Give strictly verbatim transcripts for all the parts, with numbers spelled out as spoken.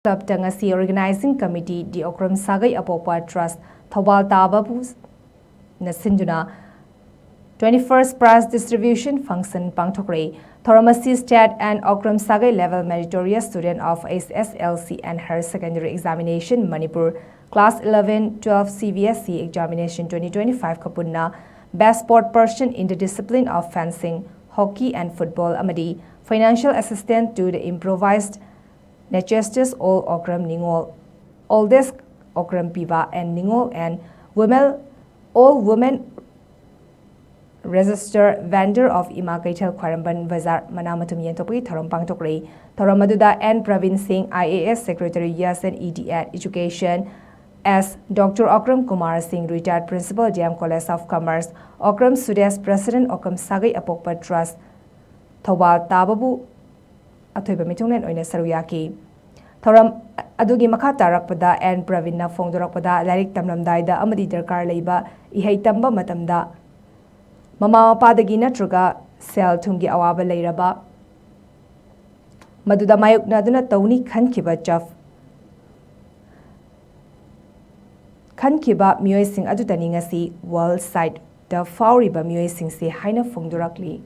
ꯀ꯭ꯂꯕꯇ ꯉꯁꯤ Organizing Committee ꯗꯤ ꯑꯣꯀ꯭ꯔꯝ ꯁꯥꯒꯩ ꯑꯄꯣꯛꯄ ꯇ꯭ꯔꯁ ꯊꯧꯕꯥꯜ ꯇꯥꯕꯕꯨ ꯅ ꯁꯤꯟꯗꯨꯅ twenty-first prize distribution function ꯄꯥꯡꯊꯣꯛꯈ꯭ꯔꯦ꯫ ꯊꯧꯔꯝ ꯑꯁꯤ State and ꯑꯣꯀ꯭ꯔꯝ ꯁꯥꯒꯩ Level Meritorious Student of H S L C and Higher Secondary Examination Manipur Class eleven, twelve C B S E Examination twenty twenty-five ꯀ ꯄꯨꯟꯅ Best Sport Person in the Discipline of Fencing, Hockey and Football ꯑꯃꯗꯤ Financial Assistant to the Improvised Nature's Old Okram Ningol, Oldest Okram Piba and Ningol and Women, All Women Register Vendor of ꯏꯃꯥ ꯀꯩꯊꯦꯜ ꯈ꯭ꯋꯥꯏꯔꯝꯕꯟ ꯕꯖꯥꯔ ꯃꯅꯥ ꯃꯊꯨꯝ ꯌꯦꯟꯊꯣꯛꯄꯒꯤ ꯊꯧꯔꯝ ꯄꯥꯡꯊꯣꯛꯈ꯭ꯔꯦ꯫ ꯊꯧꯔꯝ ꯑꯗꯨꯗ N Praveen Singh, I A S Secretary, Yes and E D at Education, S Doctor Okram Kumar Singh, Retired Principal, D M College of Commerce, Okram Sudesh, President, Okram ꯁꯥꯒꯩ ꯑꯄꯣꯛꯄ Trust, Thoubal ꯇꯥꯕꯕꯨ ꯑꯊꯣꯏꯕ ꯃꯤꯊꯨꯡꯂꯦꯟ ꯑꯣꯏꯅ ꯁꯔꯨꯛ ꯌꯥꯈꯤ꯫ ꯊꯧꯔꯝ ꯑꯗꯨꯒꯤ ꯃꯈꯥ ꯇꯥꯔꯛꯄꯗ N Praveenꯅ ꯐꯣꯡꯗꯣꯔꯛꯄꯗ, ꯂꯥꯏꯔꯤꯛ ꯇꯝꯂꯝꯗꯥꯏꯗ ꯑꯃꯗꯤ ꯗꯔꯀꯥꯔ ꯂꯩꯕ ꯏꯍꯩ ꯇꯝꯕ ꯃꯇꯝꯗ ꯃꯃꯥ ꯃꯄꯥꯗꯒꯤ ꯅꯠꯇ꯭ꯔꯒ ꯁꯦꯜ ꯊꯨꯝꯒꯤ ꯑꯋꯥꯕ ꯂꯩꯔꯕ ꯃꯗꯨꯗ ꯃꯥꯌꯣꯛꯅꯗꯨꯅ ꯇꯧꯅꯤ ꯈꯟꯈꯤꯕ ꯆꯐ ꯈꯟꯈꯤꯕ ꯃꯤꯑꯣꯏꯁꯤꯡ ꯑꯗꯨꯗꯅꯤ ꯉꯁꯤ World Site ꯗ ꯐꯥꯎꯔꯤꯕ ꯃꯤꯑꯣꯏꯁꯤꯡꯁꯤ ꯍꯥꯏꯅ ꯐꯣꯡꯗꯣꯔꯛꯂꯤ꯫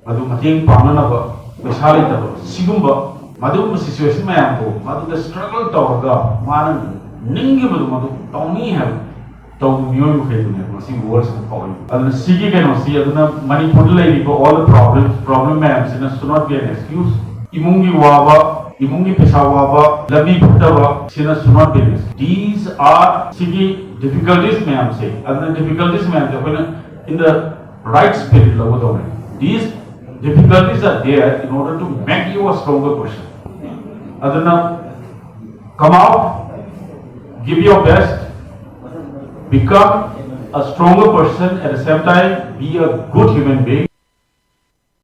ꯃꯗꯨ ꯃꯇꯦꯡ ꯄꯥꯡꯅꯅꯕ ꯄꯩꯁꯥ ꯂꯩꯇꯕ, ꯁꯤꯒꯨꯝꯕ ꯃꯗꯨꯒꯨꯝꯕ situation ꯃꯌꯥꯝꯗꯣ ꯃꯗꯨꯗ struggle ꯇꯧꯔꯒ ꯃꯥꯅ ꯅꯤꯡꯈꯤꯕꯗꯣ ꯃꯗꯨ ꯇꯧꯅꯤ ꯍꯥꯏꯕ ꯇꯧꯕ ꯃꯤꯑꯣꯏ ꯃꯈꯩꯗꯨꯅꯦꯕ ꯉꯁꯤ World Site ꯐꯥꯎꯔꯤꯕ꯫ ꯑꯗꯨꯅ ꯁꯤꯒꯤ ꯀꯩꯅꯣꯁꯤ ꯑꯗꯨꯅ ꯃꯅꯤꯄꯨꯔꯗ ꯂꯩꯔꯤꯕ all the problems, problem ꯃꯌꯥꯝꯁꯤꯅ should not be an excuse. ꯏꯃꯨꯡꯒꯤ ꯋꯥꯕ, ꯏꯃꯨꯡꯒꯤ ꯄꯩꯁꯥ ꯋꯥꯕ, ꯂꯝꯕꯤ ꯐꯠꯇꯕ ꯁꯤꯅ should not be an excuse. These are ꯁꯤꯒꯤ difficulties ꯃꯌꯥꯝꯁꯦ, ꯑꯗꯨꯅ difficulties ꯃꯌꯥꯝꯁꯦ ꯑꯩꯈꯣꯏꯅ in the right spirit ꯂꯧꯒꯗꯧꯕꯅꯤ꯫ These difficulties are there in order to make you a stronger person. ꯑꯗꯨꯅ come out, give your best, become a stronger person, at the same time be a good human being.